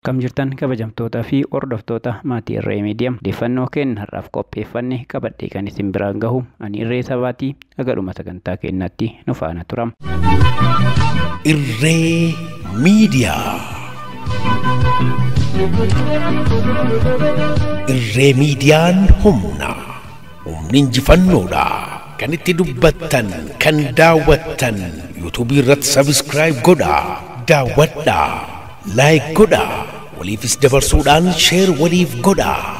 Akkam jirtan kabajamtootaa fi hordoftoota maatii Irree Miidiyaa. Odeeffannoo keenya har'aaf qopheeffanne qabadhee kan isin biraan gahu ani Irree Sabaatii hagadhuma sagantaa keenyaatti nu faana tura. Irree Miidiyaa. Irree Miidiyaan humna. Humni injifannoodha. Kan itti dubbattan, kan daawwattan, yuutuubii irratti sabiskiraayib godhaa, daawwadhaa, laayik godhaa, waliifis dabarsuudhaan sheer waliif godhaa.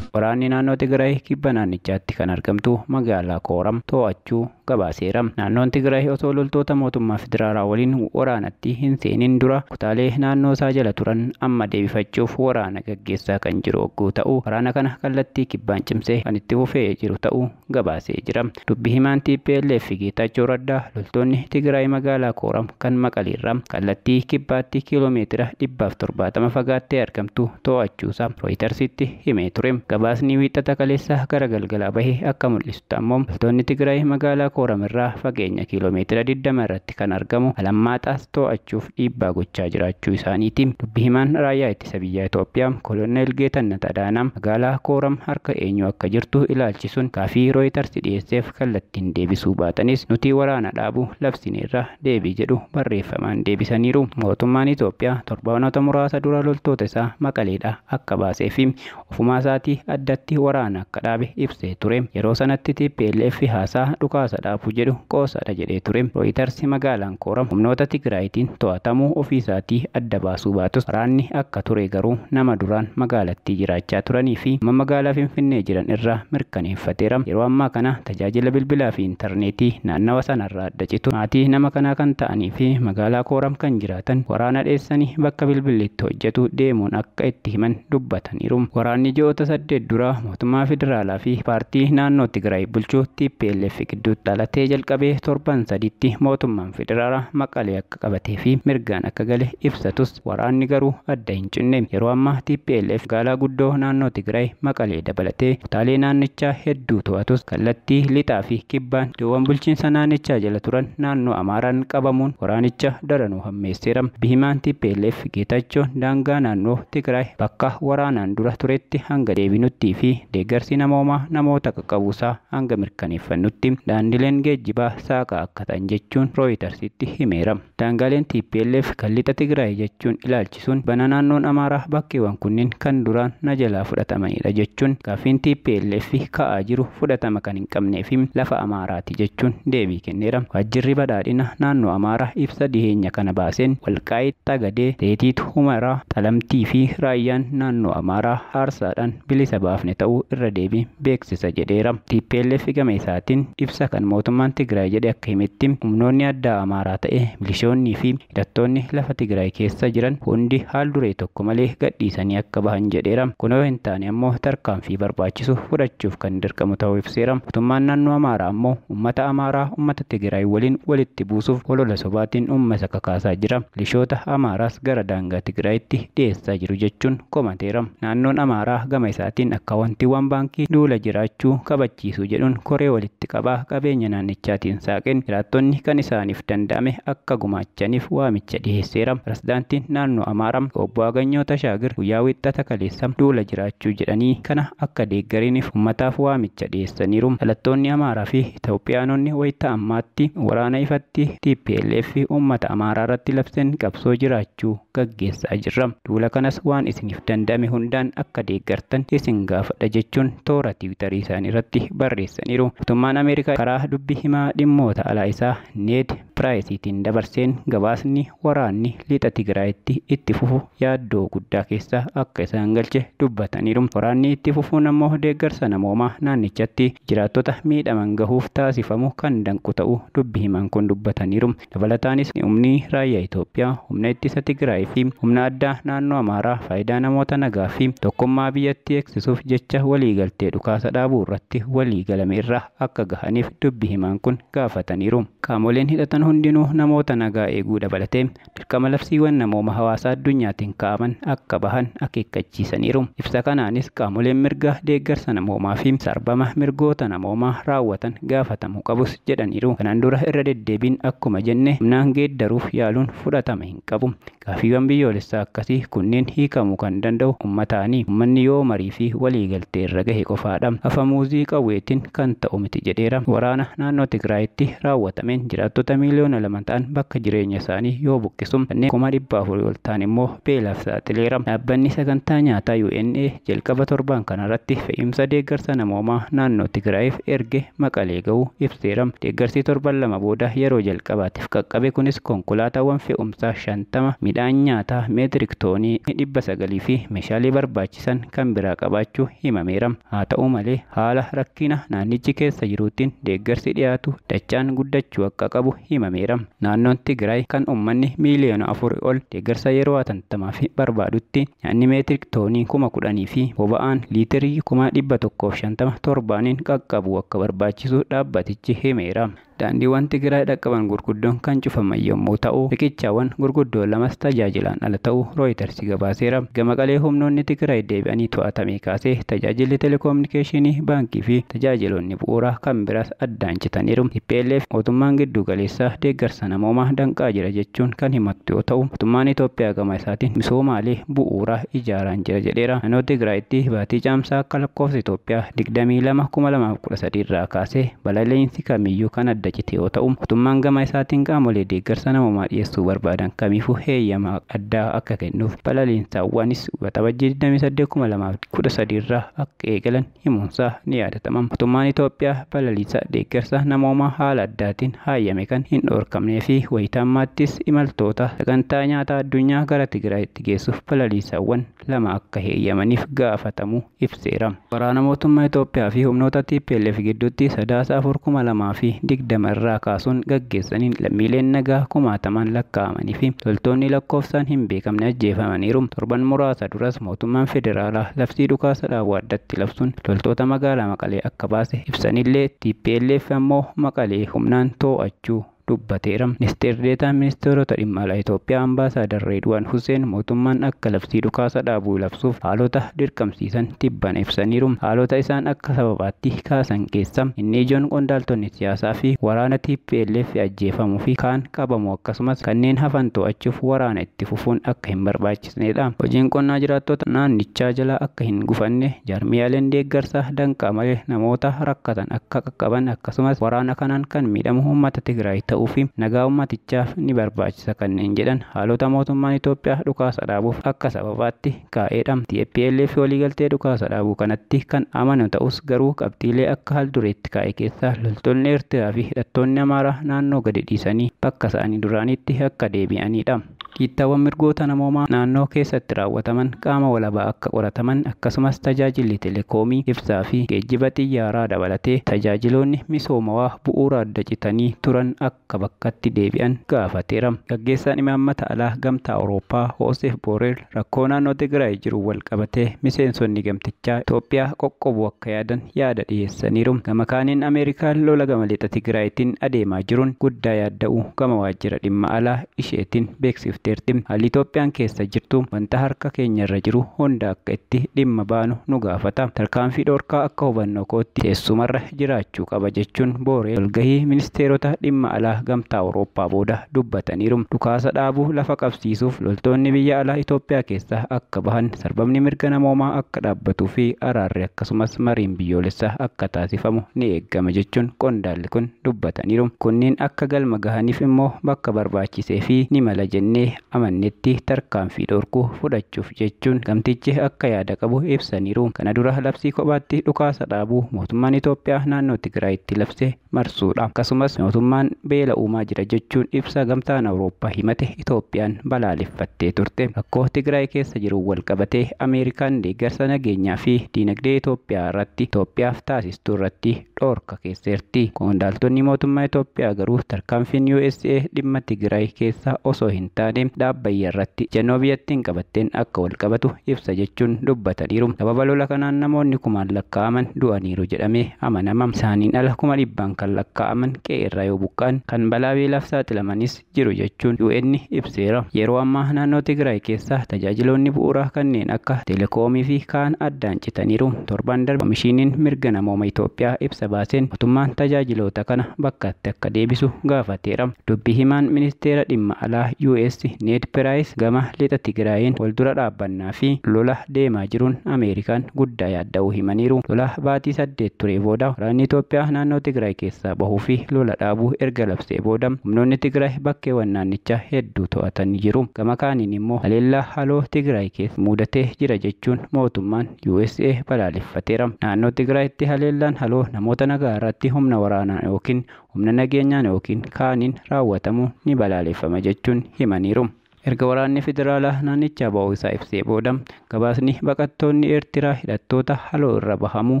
Waraanni naannoo Tigraay kibba naannichaatti kan argamtu magaalaa Kooram to'achuu gabaaseera. Naannoon Tigraay osoo loltoota mootummaa federaalaa waliin waraanatti hin seenin dura kutaalee naannoo isaa jala turan amma deebifachuuf waraana gaggeessaa kan jiru yogguu ta'u, waraana kana kallattii kibbaan cimsee kan itti fufee jiru ta'uu gabaasee jira. Dubbi himaan TPLF Geetaachoo Raddaa loltoonni Tigraay magaalaa Kooram kan Maqaleerraa kallattii kibbaatti kiiloomeetira 170 fagaattee argamtu to'achuusaa Rooyitersitti himee ture. Gabaasni wiixata kaleessa gara galgalaa bahe akka mul'isutti ammoo loltoonni Tigraay magaalaa Kooram irraa fageenya kiiloomeetira 20 irratti kan argamu Alamaaxaas to'achuuf dhiibbaa gochaa jiraachuu isaaniiti. Dubbi himaan raayyaa ittisa biyyaa Itoophiyaa Koloneel Geetannat Adaanaa magaalaa Kooram harka eenyu akka jirtu ilaalchisuun gaafii Rooyiters dhiyeesseef kallattiin deebisuu baatanis nuti waraana dhaabuu labsineerra deebii jedhu barreeffamaan deebisaniiru. Mootummaan Itoophiyaa torbaanota muraasa dura loltoota isaa Maqaleedhaa akka baasee fi ofumaa isaatii addatti waraana akka dhaabe ibsee ture. Yeroo sanatti TPLF haasaa dhukaasa dhaabuu jedhu qoosaadha jedhee ture. Rooyiters magaalaan Kooram humnoota Tigraayitiin to'atamuu ofiisaatii adda baasuu baatus waraanni akka ture garuu nama duraan magaalattii jiraachaa turanii fi amma magaalaa Finfinnee jiran irraa mirkaneeffateera. Yeroo ammaa kana tajaajila bilbilaa fi intarneetii naannawa sanarraa adda citu maatii nama kanaa kan ta'anii fi magaalaa Kooram kan jiraatan waraana dheessanii bakka bilbilli itti hojjetu deemuun akka itti himan dubbataniiru. Waraanni ji'oota 8 dura mootummaa federaalaa fi paartii naannoo Tigraay bulchuu TPLF gidduutti dhalatee jalqabee torban sadiitti mootummaan federaalaa Maqalee akka qabatee fi mirgaan akka gale ibsatus waraanni garuu adda hin cinne. Yeroo ammaa TPLF magaalaa guddoo naannoo Tigraay Maqalee dabalatee kutaalee naannichaa hedduu to'atus kallattii lixaa fi kibbaan iddoowwan bulchiinsa naannichaa jala turan naannoo Amaaraan qabamuun waraanicha daranuu hammeesseera. Bihimaan TPLF Geetachoon daangaa naannoo Tigraay bakka waraanaan dura turetti hanga deebinutti fi deeggarsi namoomaa namoota qaqqabuusaa hanga mirkaneeffannutti daandileen geejjibaa saaqaa akka ta'an jechuun Rooyitersitti himeera. Daangaaleen TPLF kan lixa Tigraay jechuun ilaalchisuun bana naannoon Amaaraa bakkeewwan kunneen kan duraan na jalaa fudhatamanidha jechuun gaaffiin TPLF ka'aa jiru fudhatama kan hin qabnee fi lafa Amaaraati jechuun deebii kenneera. Waajjirri badhaadhina naannoo Amaaraa ibsa dhiheenya kana baaseen Walqaayit, Xagadee, Seetiit, Humaraa, Xalamtii fi Raayyaan naannoo Amaaraa aarsaadhaan bilisa baafne ta'uu irra deebii beeksisa jedheera. TPLF gama isaatiin ibsa kan mootummaan Tigraay jedhe akka himetti humnoonni addaa Amaaraa ta'e milishoonnii fi hidhattoonni lafa Tigraay keessa jiran hundi haal duree tokko malee gadhiisanii akka bahan jedheera. Kun yoo hin taane ammoo tarkaanfii barbaachisu fudhachuuf kan dirqamu ta'uu ibseera. Mootummaan naannoo Amaaraa ammoo uummata Amaaraa uummata Tigraay waliin walitti buusuuf holola sobaatiin uummata kakaasaa jira. Milishoota Amaaraas gara daangaa Tigraayitti dhiyeessaa jiru jechuun komateera. Naannoon Amaaraa gama isaatiin akka wantiiwwan baankii duula jiraachuu kabachiisu jedhuun koree walitti qabaa qabeenya naannichaatiin saaqeen jiraattonni kan isaaniif danda'ame akka gumaachaniif waamicha dhiyeesseera. Pirezidaantiin naannoo Amaaraa obbo Aganyoo Tashaagir guyyaa wiixata kaleessa duula jiraachuu jedhanii kana akka deeggaraniif uummataaf waamicha dhiyeessaniiru. Dhalattoonni Amaaraa fi Itoophiyaanonni wayita ammaatti waraana ifatti TPLF uummata Amaaraa irratti labseen qabsoo jiraachuu gaggeessaa jirra. Duula kanas waan isiniif danda'ame hundaan akka deeggartan isin gaafadha jechuun toora tiwiitarii isaanii irratti barreessaniiru. Mootummaan Ameerikaa karaa dubbi himaa dhimmoota alaa isaa Need Piraayisiitiin dabarseen gabaasni waraanni lixa Tigraayitti itti fufu yaaddoo guddaa keessa akka isaan galche dubbataniiru. Waraanni itti fufuun ammoo deeggarsa namoomaa naannichatti jiraattota miidhaman gahuuf taasifamu kan danqu ta'uu dubbi himaan kun dubbataniiru. Dabalataanis humni raayyaa Itoophiyaa, humna ittisa Tigraay fi humna addaa naannoo Amaaraa faayidaa namoota nagaa fi tokkummaa biyyattii eegsisuuf baasuuf jecha waliigaltee dhukaasa dhaabuu irratti waliigalame irra akka gahaniif dubbi himaan kun gaafataniiru. Qaamoleen hidhatan hundinuu namoota nagaa eeguu dabalatee dirqama labsiiwwan namooma hawaasaa addunyaatiin kaa'aman akka bahan akeekkachiisaniiru. Ibsa kanaanis qaamoleen mirga deeggarsa namoomaa fi sarbama mirgoota namoomaa raawwatan gaafatamuu qabus jedhaniiru. Kanaan dura irra deddeebiin akkuma jenne humnaan geeddaruuf yaaluun fudhatama hin qabu. Gaaffiiwwan biyyoolessaa akkasii kunneen hiikamuu kan danda'u uummataani. Uummanni yoo marii fi waliigaltee irra gahe qofaadha. Afamuuzii qawweetiin kan ta'u miti jedheera. Waraana naannoo Tigraayitti raawwatameen jiraattota miiliyoona 2 ta'an bakka jireenya isaanii yoo buqqisu kanneen 400,000 ol ta'an immoo beelaaf saaxileera. Dhaabbanni sagantaa nyaataa UNA jalqaba torban kanarratti fe'imsa deeggarsa namoomaa naannoo Tigraayiif erge Maqalee ga'uu ibseera. Deeggarsi torban 2 booda yeroo jalqabaatiif qaqqabe kunis konkolaataawwan fe'umsaa 50 midhaan nyaataa meetirik toonii 900 fi meeshaalee barbaachisan kan biraa qabaachuu himameera. Haa ta'u malee haala rakkina naannichi keessa jiruutiin deeggarsi dhiyaatu dachaan guddachuu akka qabu himameera. Naannoon Tigraay kan uummanni miiliyoona 4 ol deeggarsa yeroo hatattamaa fi barbaadutti nyaanni meetirik toonii 10,000 fi boba'aan liitirii 150,000 torbaaniin qaqqabu akka barbaachisu dhaabbatichi himeera. Daandiiwwan Tigraay dhaqqaban gurguddoon kan cufaman yommuu ta'u, riqichaawwan gurguddoo lamas tajaajilaan ala ta'uu Reuters gabaaseera. Gama qalee humnoonni Tigraay deebi'anii to'atame kaasee tajaajilli telekominikeeshinii, baankii fi tajaajiloonni bu'uuraa kan biraas addaan citaniiru. TPLF mootummaan giddu galeessaa deeggarsa namoomaa danqaa jira jechuun kan himattu yoo ta'u, mootummaan Itoophiyaa gama isaatiin misoomaalee bu'uuraa ijaaraan jira jedheera. Naannoo Tigraayitti baatii caamsaa akka lakkoofsa Itoophiyaa 22, 2013 irraa kaasee balaliinsi kamiyyuu kan adda cite yoo ta'u, mootummaan gama isaatiin qaamolee deeggarsa namoomaa dhiyeessuu barbaadan kamiifuu heeyyama addaa akka kennuuf balaliinsaawwanis Waxabajjii 28, 2013 irraa akka eegalan himuunsaa ni yaadatama. Mootummaan Itoophiyaa balaliinsa deeggarsa namoomaa haala addaatiin hayyame kan hin dhoorkamnee fi wayitaammaattis imaltoota sagantaa nyaataa addunyaa gara Tigraayitti geessuuf balaliinsaawwan 2 akka heeyyamaniif gaafatamuu ibseera. Waraana mootummaa Itoophiyaa fi humnoota TPLF gidduutti Sadaasa 4, 2020 irraa kaasuun gaggeessaniin lammiileen nagaa kumaatamaan lakkaa'amanii fi loltoonni lakkoofsaan hin beekamne ajjeefamaniiru. Torban muraasa duras mootummaan federaalaa labsii dhukaasa dhaabuu addatti labsuun loltoota magaalaa Maqalee akka baase ibsanillee TPLF ammoo Maqalee humnaan to'achuu dubbateera. Ministeerri Deetaan Ministeerota Dhimma Alaa Itoophiyaa Ambaasaadar Reedwaan Huseen mootummaan akka labsii dhukaasa dhaabuu labsuuf haalota dirqamsiisan tibbana ibsaniiru. Haalota isaan akka sababaatti kaasan keessa inni ijoon qondaaltonni siyaasaa fi waraana TPLF ajjeefamuu fi kaan qabamu akkasumas kanneen hafan to'achuuf waraana itti fufuun akka hin barbaachisnedha. Hojiin qonnaa jiraattota naannichaa jalaa akka hin gufanne jaarmiyaaleen deeggarsa danqaa malee namoota rakkatan akka qaqqaban akkasumas waraana kanaan kan miidhamu uummata Tigraay ta'uu fi nagaa uummatichaaf ni barbaachisa kanneen jedhan haalota mootummaan Itoophiyaa dhukaasa dhaabuuf akka sababaatti kaa'eedha. TPLF waliigaltee dhukaasa dhaabuu kanatti kan amanu ta'us garuu qabxiilee akka haal-dureetti kaa'e keessaa loltoonni Eertiraa fi hidhattoonni Amaaraa naannoo gadi dhiisanii bakka isaanii duraanitti akka deebi'anidha. Dhiittaawwan mirgoota namoomaa naannoo keessatti raawwataman qaama walabaa akka qorataman akkasumas tajaajilli telekoomii, ibsaa fi geejjiba xiyyaaraa dabalatee tajaajiloonni misoomawaa bu'uura adda citanii turan akka bakkatti deebi'an gaafateera. Gaggeessaan imaammata alaa gamtaa Awurooppaa Hoosef Booreel rakkoo naannoo Tigraay jiru wal qabatee miseensonni gamtichaa Itoophiyaa qoqqobuu akka yaadan yaada dhiyeessaniiru. Gama kaaniin Ameerikaan lola gama lixa Tigraayitiin adeemaa jiruun guddaa yaadda'uu gama waajjira dhimma alaa isheetiin beeksifteerti. Haalli Itoophiyaan keessa jirtu wanta harka keenya irra jiru hunda akka itti dhimma baanu nu gaafata. Tarkaanfii dhorkaa akka hubannoo kootti teessumarra jiraachuu qaba jechuun Booreel walgahii ministeerota dhimma alaa gamtaa Awurooppaa booda dubbataniiru. Dhukaasa dhaabuu lafa qabsiisuuf loltoonni biyya alaa Itoophiyaa keessaa akka bahan, sarbamni mirga namoomaa akka dhaabbatuu fi araarri akkasumas mariin biyyoolessaa akka taasifamu ni eegama jechuun qondaalli kun dubbataniiru. Kunneen akka galma gahaniif immoo bakka barbaachisee fi ni mala jennee amannetti tarkaanfii dhorkuu fudhachuuf jechuun gamtichi akka yaada qabu ibsaniiru. Kana dura labsii kophaatti dhukaasa dhaabuu mootummaan Itoophiyaa naannoo Tigraayitti labse marsuudha. Akkasumas mootummaan beela uumaa jira jechuun ibsa gamtaan Awurooppaa himate Itoophiyaan balaaleffattee turte. Rakkoo Tigraay keessa jiru wal qabatee Ameerikaan deeggarsa nageenyaa fi diinagdee Itoophiyaa irratti Itoophiyaaf taasistu irratti dhorka keesseerti. Qondaaltonni mootummaa Itoophiyaa garuu tarkaanfiin USA dhimma Tigraay keessa osoo hin taane taane dhaabbayya irratti ejjennoo biyyattiin qabatteen akka wal qabatu ibsa jechuun dubbataniiru. Sababa lola kanaan namoonni kumaan lakkaa'aman du'aniiru jedhamee amanama. Isaaniin ala 100,000 kan lakkaa'aman qe'ee irraa yoo buqqa'an kan balaa beelaaf saaxilamanis jiru jechuun UN ibseera. Yeroo ammaa naannoo Tigraay keessa tajaajiloonni bu'uuraa kanneen akka telekoomii fi kaan addaan citaniiru. Torban darbe Komishiiniin mirga namooma Itoophiyaa ibsa baaseen mootummaan tajaajiloota kana bakkatti akka deebisu gaafateera. Dubbi himaan ministeera dhimma alaa US Ned Price gama lixa Tigraayiin wal dura dhaabbannaa fi lola deemaa jiruun Ameerikaan guddaa yaadda'uu himaniiru. Lola baatii 8 ture booda waraanni Itoophiyaa naannoo Tigraay keessaa bahuu fi lola dhaabuu erga labsee booda humnoonni Tigraay bakkeewwan naannichaa hedduu to'atanii jiru. Gama kaaniin immoo haleellaa haloo Tigraay keessa mudatee jira jechuun mootummaan USA balaaleffateera. Naannoo Tigraayitti haleellaan haloo namoota nagaa irratti humna waraanaan yookiin humna nageenyaan yookiin kaaniin raawwatamu ni balaaleffama jechuun himaniiru. Erga waraanni federaalaa naannichaa ba'uu isaa ibsee booda gabaasni baqattoonni Eertiraa hidhattoota haloo irra bahamuu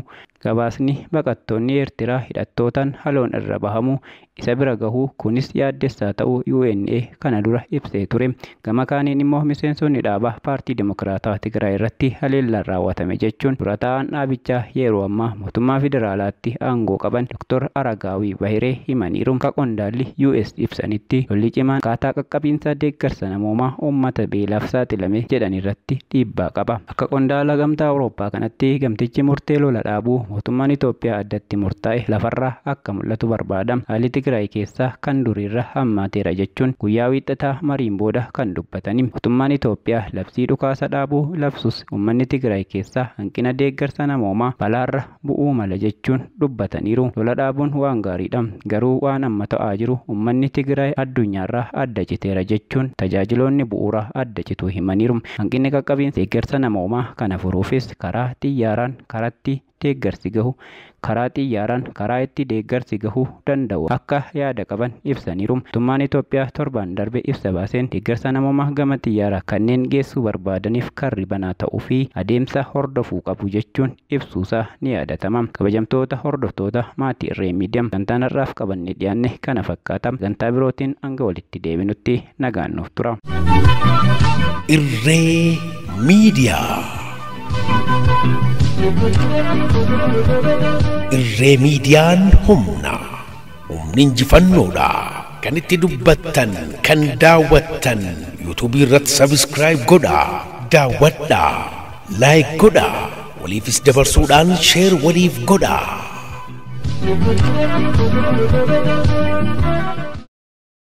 gabaasni baqattoonni Eertiraa hidhattootaan haloon irra bahamuu isa bira gahuu kunis yaaddessaa ta'uu UNA kana dura ibsee ture. Gama kaaniin immoo miseensonni dhaabaa paartii Dimokiraataa Tigraay irratti haleellaan raawwatame jechuun dura taa'aan dhaabichaa yeroo ammaa mootummaa federaalaatti aangoo qaban Dr. Aragaawii Bahiree himaniiru. Akka qondaalli US ibsanitti lolli cimaan akkaataa qaqqabiinsa deeggarsa namoomaa uummata beelaaf saaxilame jedhan irratti dhiibbaa qaba. Akka qondaala gamtaa Awurooppaa kanatti gamtichi murtee lola dhaabuu mootummaan Itoophiyaa addatti murtaa'e lafarraa akka mul'atu barbaada. Haalli Tigraay keessaa kan duriirra hammaateera jechuun guyyaa wiixataa mariin booda kan dubbatani. Mootummaan Itoophiyaa labsii dhukaasa dhaabuu labsus uummanni Tigraay keessaa hanqina deeggarsa namoomaa balaarra bu'uu mala jechuun dubbataniiru. Lola dhaabuun waan gaariidha. Garuu waan amma ta'aa jiru uummanni Tigraay addunyaarraa adda citeera jechuun tajaajiloonni bu'uuraa adda cituu himaniiru. Hanqinni qaqqabiinsa deeggarsa namoomaa kana furuufis karaa xiyyaaraan karatti deeggarsi gahu karaa xiyyaaraan karaa itti deeggarsi gahuu danda'u akka yaada qaban ibsaniiru. Mootummaan Itoophiyaa torban darbe ibsa baaseen deeggarsa namoomaa gama xiyyaaraa kanneen geessuu barbaadaniif karri banaa ta'uu fi adeemsa hordofuu qabu jechuun ibsuusaa ni yaadatama. Kabajamtoota hordoftoota maatii Irree Miidiyaa sagantaan har'aaf qabannee dhiyaanne kana fakkaata. Sagantaa birootiin hanga walitti deebinutti nagaan nuuf tura. Irree Miidiyaa. Irree Miidiyaan humna. Humni injifannoodha. Kan itti dubbattan, kan daawwattan, yuutuubii irratti sabiskiraayib godhaa, daawwadhaa, laayik godhaa, waliifis dabarsuudhaan sheer waliif godhaa.